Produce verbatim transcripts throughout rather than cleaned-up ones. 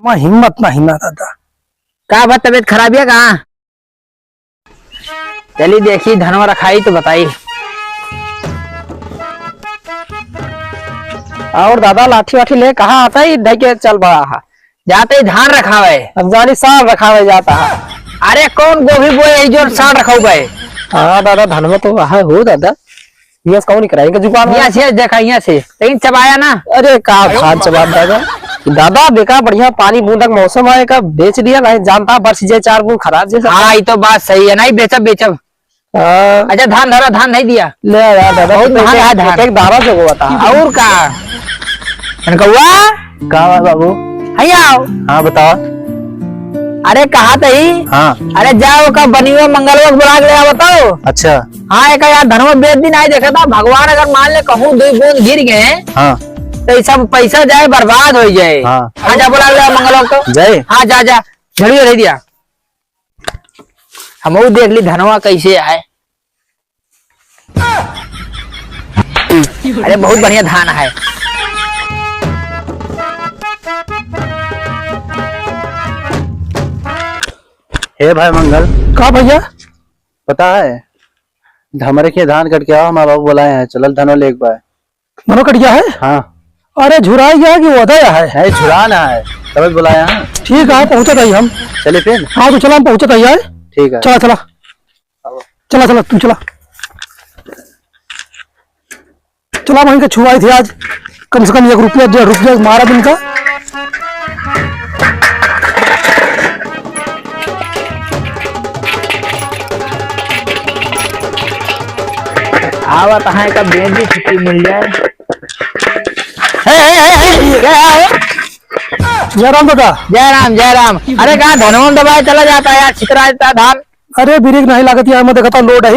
हमार हिम्मत नाही ना दादा। का बा, तबीयत खराब है का? चली देखी, धनवा रखाई तो बताई। और दादा, लाठी वाठी ले कहाँ आता ही, धई के चल बड़ा हा। जाते ही धान रखावे। अब जानी साँड़ रखावे जाता है। अरे कौन गोभी बोए, यही जो साँड़ रखाऊ बे। हाँ दादा, धनवा तो वहाँ हो दादा। यहाँ से कौन निकला? इनका जुगाड़ यहाँ से देखा, यहाँ से। लेकिन चबाया ना। अरे का धान चबात दादा? दादा देखा, बढ़िया पानी बूंदा का मौसम आए का, बेच दिया, नहीं जानता बरस जाए चार बूंद खराब जैसा। हाँ, ये तो बात सही है, नहीं बेचब, बेचब। हाँ। अच्छा, धान धरा, धान नहीं दिया। ले यार दादा, बहुत महंगा है धान। एक, एक दाना जो हुआ था। और का? अनकौआ? का हुआ बाबू? हई आओ। हाँ, बताओ। अरे, कहा तही? हाँ। अरे, जाओ का बनियो मंगलवा के बुला के ले आओ, बताओ। अच्छा। हाँ, एक यार धनवा बेच दिन आई देखा था, भगवान अगर मान ले कहूँ दो बूंद गिर गए, हाँ। तो ये सब पैसा जाए, बर्बाद हो जाए। हाँ। हाँ, जा बुला के ले आओ मंगलवा को। जय। हाँ, जा, जा, झड़ियो दे दिया। हमहू देख ली धनवा कैसे आए। अरे बहुत बढ़िया धान है। हे भाई मंगल। का भैया? पता है, हमरे के धान कट के आओ, हमारे बाबू बुलाए हैं, चलल धनवा ले एक बार। मनो कटिया है? हाँ। अरे झुराई गया कि ओदा है? नहीं, झुराना है, तभी बुलाया है। ठीक है, पहुँचत ही हम। चले फिर? हाँ, तो चला, हम पहुँचत ही है। ठीक है। चला, चला। चला, चला, तू चला। चला, वहीं के छुआई थे आज। कम से कम एक रुपया, डेढ़ रुपया मारा दिन का। आवत है, कब बेंजी छुट्टी मिल जाए। हे, हे, हे, हे, क्या है? जय राम दादा। जय राम, जय राम। अरे, कहाँ धनवन दबाए चला जाता है यार, छितरा देता धान। अरे, ब्रेक नहीं लागत यार, मैं देखता हूँ, लोड है।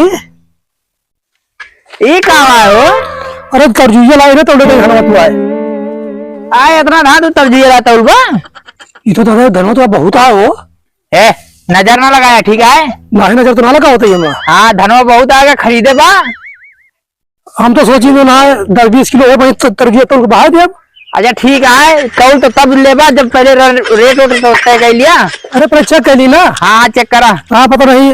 ई का बा हो? अरे, तरजुइया लाए रे, तौले नहीं खाना तू आए। आए, इतना धान तू तरजुइया ला तौल बा? ई तो दादा, धनवा तो बहुत आए हो। ए, नजर ना लगाया, ठीक है? नाही, नजर तो ना लगा होता ही हमारा। हाँ, धनवा बहुत आगे खरीदे बा। हम तो सोची जो ना, दस बीस किलो हो भाई, त-, तरजुइया तौल के बाहर दे अब। अच्छा, ठीक है, तौल तो तब लेबा जब पहले र-, रेट वेट तो तय कर लिया। अरे, पहले चेक कर ली ना। हाँ, चेक करा। हाँ, पता नहीं,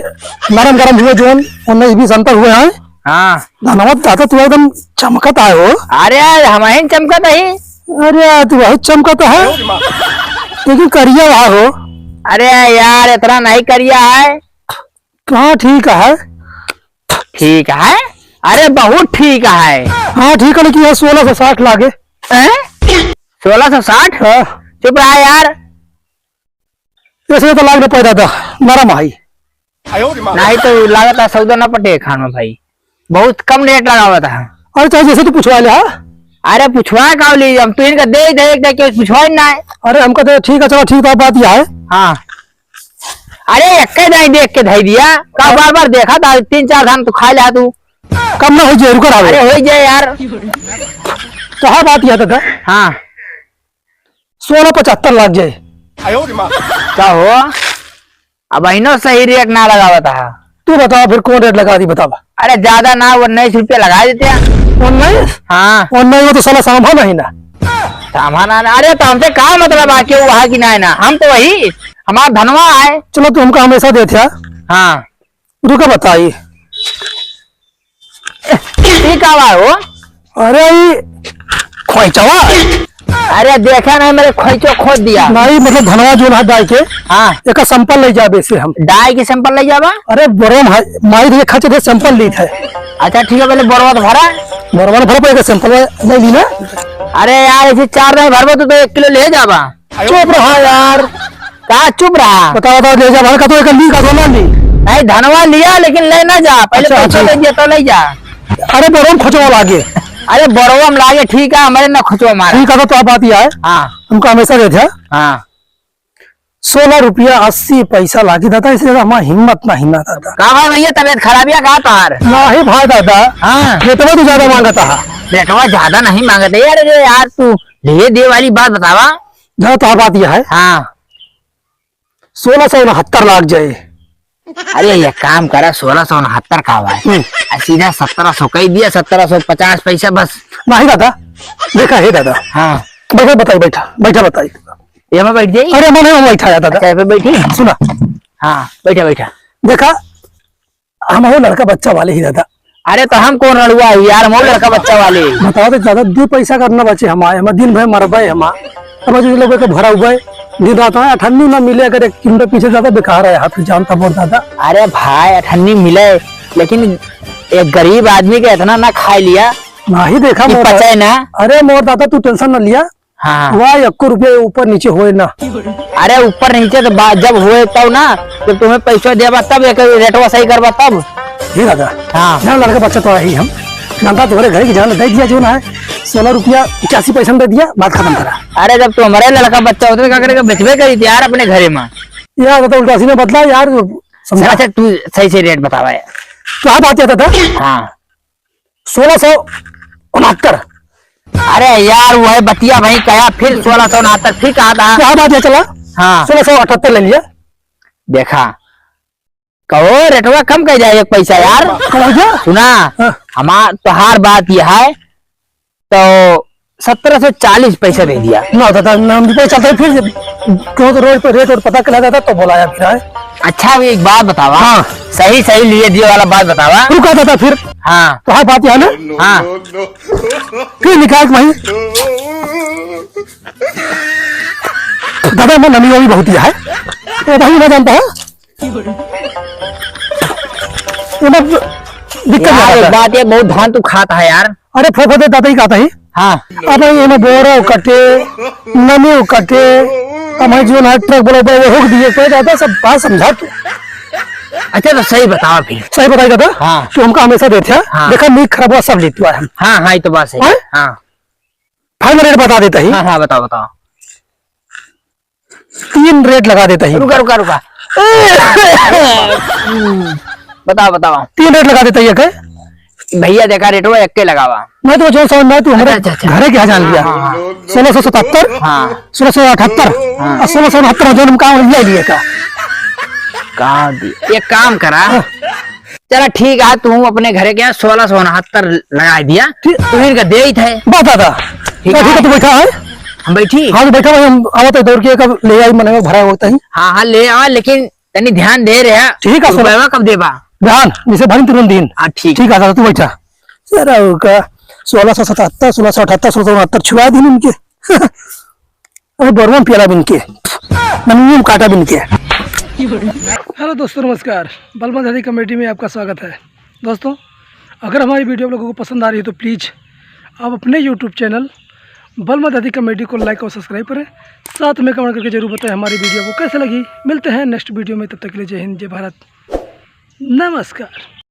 नरम गरम हुए जोन, उन्नीस बीस अंतर हुए हैं। हाँ। धनवा दादा, तू एकदम चमकत आए हो। अरे, हम ही चमकत ही। अरे, तू बहुत चमकत है, लेकिन करिया रहा हो। अरे यार, इतना नहीं करिया है। हाँ, ठीक है। ठीक है? अरे, बहुत ठीक है। हाँ, ठीक है, लेकिन ये सोलह सौ साठ लागे। हैं? सोलह सौ साठ? हाँ। चुप रहा यार। ऐसे तो लाग ना पैदा था, नरम आई। नहीं तो लागत है सौदा ना पटे खान में भाई, बहुत कम रेट लगावत है। अरे, चाहे जैसे तू पूछवा ले, हाँ? अरे, पूछवा का ली, हम तो इनका दे ही दे, एक दे के पूछवा ही ना है। अरे, हमका दे, ठीक है, चलो, ठीक है, बात यह है। हाँ। अरे, एक ही दाई देख के धई दिया, का बार बार देखा था, तीन चार धान तू खा लिया तू। कम ना हो जाए, रुका रहा। अरे, हो जाए यार। तो हाँ, बात यह था। हाँ। सोलह पचहत्तर लाग जाए। का हो? अब अहिनो सही रेट ना लगावत हा। तू बतावा फिर कौन रेट लगा दी, बतावा। अरे ज्यादा ना, उन्नीस रुपया लगा देते हैं। उन्नीस? हाँ। उन्नीस में तो साला सामान ही ना। सामान आना, अरे तो हमसे का मतलब आ, क्यों वहा की ना है ना, हम तो वही, हमारा धनवा है। चलो तू हमका हमेशा देते हैं। हाँ। रुका बताई। ई का बा हो? अरे ई खोइचवा। अरे देखे नहीं, मेरे खोइचो खोद दिया। नहीं, मतलब धनवा जोन है डाई के। हाँ। एका sample ले जाबे से हम। डाई के sample ले जाबा? अरे बोरवा में है, माई रे खच दे sample लीत है। अच्छा ठीक है, पहले बोरवा तो भरा। बोरवा तो भरा, पर एका sample ले ली ना। अरे यार, ऐसे चार नहीं भरबो तो, तो एक किलो ले जाबा। चुप रहा यार। का चुप रहा? बताओ, बताओ, ले जा भर का तो एक ली का तो ना ली। नहीं, धनवा लिया, लेकिन ले ना जा, पहले अच्छा, पैसा अच्छा। दे दिया तो ले जा। अरे, बोरवा में खोचवा लागे। अरे, बोरवा में लागे, ठीक है, हमारे ना खोचवा मारा। ठीक है, तो आप बात ही आए। हाँ। हमको हमेशा देते हैं। हाँ। सोलह रुपया अस्सी पैसा लागी दादा, इससे ज्यादा हमारा हिम्मत ना, हिम्मत दादा। का भाई भैया, तबीयत खराब है का तोहार? नहीं भाई दादा। हाँ। रेटवा तो ज्यादा मांगता है। रेटवा ज्यादा नहीं मांगते यार, अरे यार, तू ले दे वाली बात बतावा। ज्यादा तो बात यह है। हाँ। सोलह सौ उनहत्तर लाग जाए। अरे, ये काम करा, सोलह सौ उनहत्तर का हुआ है। हम्म। आ, सीधा सत्रह सौ कह दिया, सत्रह सौ पचास पैसा बस। नहीं दादा, देखा है दादा। हाँ। बैठा बताई, बैठा, बैठा बताई। ये मैं बैठ जाई? अरे, मैं नहीं बैठा है दादा। अच्छा, ये पे बैठी? सुना। हाँ, बैठा, बैठा। देखा, हम हो लड़का बच्चा वाले ही दादा। अरे, तो हम कौन रड़ुआ है यार, हम हो लड़का बच्चा वाले। बताओ तो दादा, दो पैसा करना बचे हमारे, हम दिन भर मरबे हम। अब जो लोग के भरा हुआ है, दिन रात है, अठन्नी ना मिले, अगर एक किलो पीछे ज्यादा बेकार है, हाथ जानता मोर दादा। अरे भाई, अठन्नी मिले, लेकिन एक गरीब आदमी के इतना ना खाए लिया। नाही देखा कि मोर पचे दादा। ना। अरे मोर दादा, तू tension ना लिया। हाँ। वाह, एको रुपया ऊपर नीचे होए ना। अरे ऊपर नीचे तो बा-, जब होए तब ना, जब तुम्हें पैसा देबा तब एक रेटवा सही करबा तब। हे दादा, हाँ। जान लड़का बच्चा तो आई हम। जानता तुम्हारे घर की जान दे दिया जो ना है, सोलह रुपया इक्यासी पैसा में दे दिया, बात खत्म करा। अरे जब तुम्हारे लड़का बच्चा होता तो का करेगा, बेचबे करी थी यार अपने घरे में। यार तो उल्टा सीधा बदला यार, समझा? अच्छा तू सही से रेट बतावा यार। तो आप आते दादा? हाँ। सोलह सौ उनहत्तर। अरे यार, वह बतिया भाई कहा, फिर सोलह सौ उनहत्तर, फिर कहा था। क्या बात है, चला? हाँ। सोलह सौ अठहत्तर ले लिया। देखा, कहो रेटवा कम कर जाए एक पैसा यार। कहो क्या? सुना, हाँ। हमार तोहार बात यह है, तो सत्रह सौ चालीस पैसा दे दिया। ना दादा, ना हम रुपये चलते हैं, फिर क्यों तो रोड पे रेट और पता कला दादा, तो बोला यार फिर आए। अच्छा, अभी एक बात बतावा। हाँ। सही सही लिए दिए वाला बात बतावा। रुका दादा फिर। हाँ। तो हाँ, बात यह ना। हाँ। फिर निकाल के भाई। दादा, मैं नमी वमी बहुत ही है, तो भाई ना जानता है। ये मत दिक्कत यार, नहीं एक आता। बात ये, बहुत धान तू खाता है यार। अरे फो फो दे दादा ही खाता ही। हाँ। अब ये ना बोरो कटे, नमी कटे, अब मैं जो ना ट्रक बोला बोला वो हुक दिए, कोई दादा सब बात समझा तू। अच्छा तो सही बतावा फिर। सही बताई दादा? हाँ। तू हमका हमेशा देते हैं। हाँ। देखा, नीक खराब हुआ सब लेते हैं हम। हाँ, हाँ, ये तो बात सही। हाँ? हाँ। फाइनल रेट बता देता ही। हाँ, हाँ, बताओ, बताओ। तीन रेट लगा देता ही। रुका, रुका, रुका। बताओ, बताओ। तीन रेट लगा देता ही, एक है। भैया देखा, रेटवा एक के लगावा। मैं तो जो समझ में आया, तू हमारे अच्छा, अच्छा, अच्छा। घरे के यहाँ जान लिया। हाँ, हाँ। सोलह सौ सतहत्तर, हाँ। सोलह सौ अठहत्तर हाँ। और सोलह सौ उनहत्तर, जो हम काम ले लिए का। कहाँ दी? एक काम करा। हाँ। चला ठीक है, तू अपने घरे के यहाँ सोलह सौ उनहत्तर लगा दिया, ठीक। तू इनका दे ही थे। बस दादा। ठीक तो ठीक है। है, तू बैठा है? हम बैठी? हाँ, तो बैठा भाई, हम आवत है दौड़ के, कब ले आई, मने में भरा होता ही। हाँ, हाँ, ले आवा, लेकिन तनी ध्यान दे रहे हैं। ठीक है, रुपया कब देबा? ध्यान, जैसे भरी तुरंत दिन। हाँ, ठीक। ठीक है दादा, तू बैठा। यार, का सोलह सौ सतहत्तर, सोलह सौ अठहत्तर, सोलह सौ उनहत्तर छुआ दिन इनके। अरे बरुआ पियाला बिन के, ननियम काटा बिन के। हेलो दोस्तों, नमस्कार। बलमा दादी कॉमेडी में आपका स्वागत है। दोस्तों, अगर हमारी वीडियो आप लोगों को पसंद आ रही है तो प्लीज आप अपने YouTube चैनल बलमा दादी कॉमेडी को लाइक और सब्सक्राइब करें। साथ में कमेंट करके जरूर बताएं हमारी वीडियो आपको कैसे लगी। मिलते हैं नेक्स्ट वीडियो में, तब तक के लिए जय हिंद, जय भारत, नमस्कार।